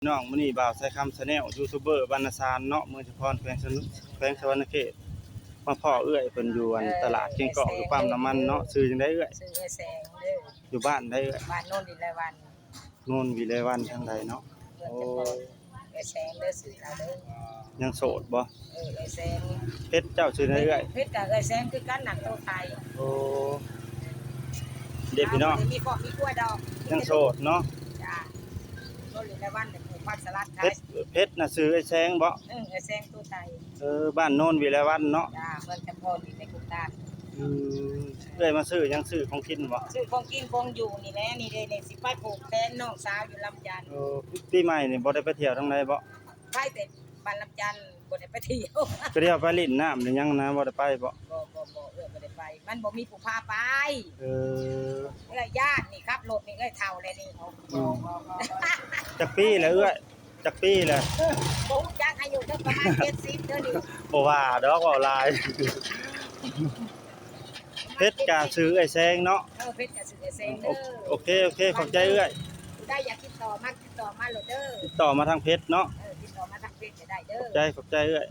ພີ່ນ້ອງ ມື້ນີ້ບ່າວໄຊຄຳ Channel ຢູທູບເບີບ້ານນາຊານເນາະ ເມືອງຈຳພອນ ແຂວງສະ ແຂວງສະຫວັນນະເຂດ ມາພໍ້ເອື້ອຍເພິ່ນຢູ່ ອັນ ເອີ ຕະຫຼາດກຽງກອກ ເອີ ຢູ່ປ້ຳນ້ຳມັນເນາະ. ຊື່ຈັ່ງໃດເອື້ອຍ? ຊື່ເອື້ອຍແສງເດີ. ຢູ່ບ້ານໃດເອື້ອຍ? ບ້ານໂນນວິໄລວັນ. ໂນນວິໄລວັນທາງໃດເນາະ? ເມືອງຈຳພອນ. ໂອ້ ເອື້ອຍແສງເດີ ຊື່ລາວເດີ. ຍັງໂສດບໍ່? ເອີ ເອື້ອຍແສງ. ເພັດເຈົ້າຊື່ໃດເອື້ອຍ? ເພັດກະເອື້ອຍແສງຄືກັນ ນາມໂຕໄທ. ໂອ້ ເດ້ພີ່ນ້ອງ ບໍ່ໄດ້ມີຄອບມີຄົວດອກ. ຍັງໂສດເນາະ? ຈ້າ. ໂນນວິໄລວັນ ປູກຜັກສະຫຼັດຂາຍ. ເພັດ ເພັດນະຊື່ເອື້ອຍແສງບໍ່? ເອີ ເອື້ອຍແສງໂຕໄທ. ເອີ ບ້ານໂນນວິໄລວັນເນາະ? ຈ້າ ເມືອງຈຳພອນ ຢູ່ໃນກຸງກາງ. ອືມ ເອື້ອຍມາຊື້ຫຍັງ? ຊື້ຂອງກິນບໍ່? ຊື້ຂອງກິນຂອງຢູ່ນີ້ແຫຼະ. ນີ້ເດ້ ນີ້ຊິໄປຜູກແຂນນ້ອງສາວຢູ່ລຳຈັນ. ໂອ້ ປີໃໝ່ນີ້ບໍ່ໄດ້ໄປທ່ຽວທາງໃດບໍ່? ໄປແຕ່ບ້ານລຳຈັນ ບໍ່ໄດ້ໄປທ່ຽວ. ໄປທ່ຽວໄປຫຼິ້ນນ້ຳຫຼືຫຍັງນະ ບໍ່ໄດ້ໄປບໍ່? ບໍ່ ບໍ່ ບໍ່ ເອື້ອຍບໍ່ໄດ້ໄປ ມັນບໍ່ມີຜູ້ພາໄປ. ເອີ ເອື້ອຍຢ້ານນີ້ ຂັບລົດນີ້ ເອື້ອຍເຖົ້າແລ້ວນີ້. ອືມ ຈັກປີແລ້ວເອື້ອຍ? ຈັກປີແລ້ວ? ບໍ່ຮູ້ຈັກອາຍຸເດີ ປະມານເຈັດສິບເດີນີ້. ບໍ່ວ່າດອກ ເວົ້າຫຼາຍ. ເພັດກະຊື່ເອື້ອຍແສງເນາະ? ເອີ ເພັດກະຊື່ເອື້ອຍແສງເດີ. ໂອ ໂອເຄ ໂອເຄ ຂອບໃຈເອື້ອຍ. ຜູ້ໃດຢາກຕິດຕໍ່ມາ ຕິດຕໍ່ມາໂລດເດີ. ຕິດຕໍ່ມາທາງເພຈເນາະ? ເອີ ຕິດຕໍ່ມາທາງເພຈກະໄດ້ເດີ. ຂອບໃຈ ຂອບໃຈເອື້ອຍ.